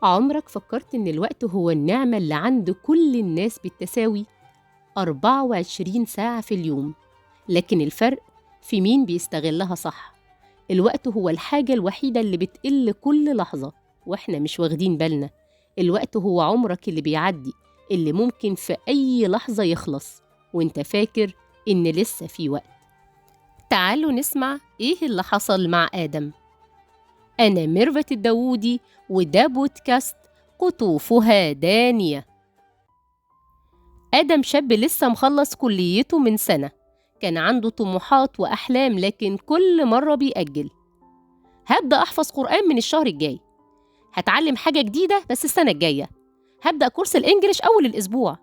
عمرك فكرت إن الوقت هو النعمة اللي عند كل الناس بالتساوي؟ 24 ساعة في اليوم، لكن الفرق في مين بيستغلها صح. الوقت هو الحاجة الوحيدة اللي بتقل كل لحظة وإحنا مش واخدين بالنا. الوقت هو عمرك اللي بيعدي، اللي ممكن في أي لحظة يخلص وإنت فاكر إن لسه في وقت. تعالوا نسمع إيه اللي حصل مع آدم. أنا ميرفت الداوودي، وده بودكاست قطوفها دانية. آدم شاب لسه مخلص كليته من سنة، كان عنده طموحات وأحلام، لكن كل مرة بيأجل. هبدأ أحفظ قرآن من الشهر الجاي، هتعلم حاجة جديدة بس السنة الجاية، هبدأ كورس الإنجليش أول الأسبوع.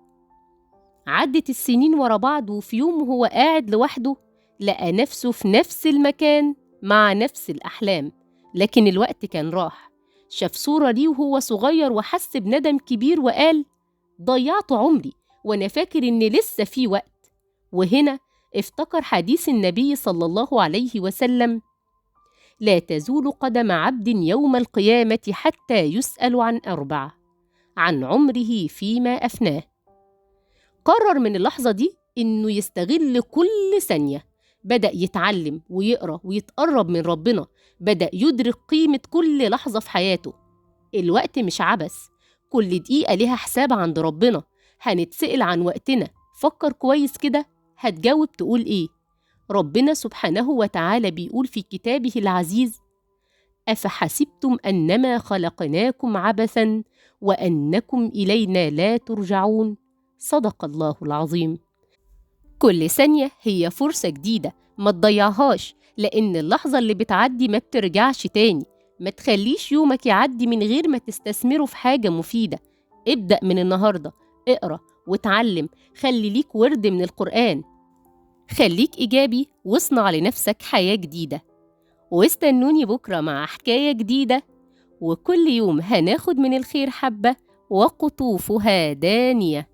عدت السنين ورا بعض، وفي يوم وهو قاعد لوحده لقى نفسه في نفس المكان مع نفس الأحلام، لكن الوقت كان راح. شاف صورة ليه وهو صغير وحس بندم كبير وقال ضيعت عمري وأنا فاكر إن لسه في وقت. وهنا افتكر حديث النبي صلى الله عليه وسلم: لا تزول قدم عبد يوم القيامة حتى يسأل عن 4، عن عمره فيما أفناه. قرر من اللحظة دي إنه يستغل كل ثانية. بدأ يتعلم ويقرأ ويتقرب من ربنا، بدأ يدرك قيمة كل لحظة في حياته. الوقت مش عبث، كل دقيقة لها حساب عند ربنا. هنتسأل عن وقتنا. فكر كويس كده، هتجاوب تقول إيه؟ ربنا سبحانه وتعالى بيقول في كتابه العزيز: أفحسبتم أنما خلقناكم عبثا وأنكم إلينا لا ترجعون. صدق الله العظيم. كل ثانية هي فرصة جديدة، ما تضيعهاش، لأن اللحظة اللي بتعدي ما بترجعش تاني. ما تخليش يومك يعدي من غير ما تستثمره في حاجة مفيدة. ابدأ من النهاردة، اقرأ وتعلم، خلي ليك ورد من القرآن، خليك إيجابي واصنع لنفسك حياة جديدة. واستنوني بكرة مع حكاية جديدة، وكل يوم هناخد من الخير حبة وقطوفها دانية.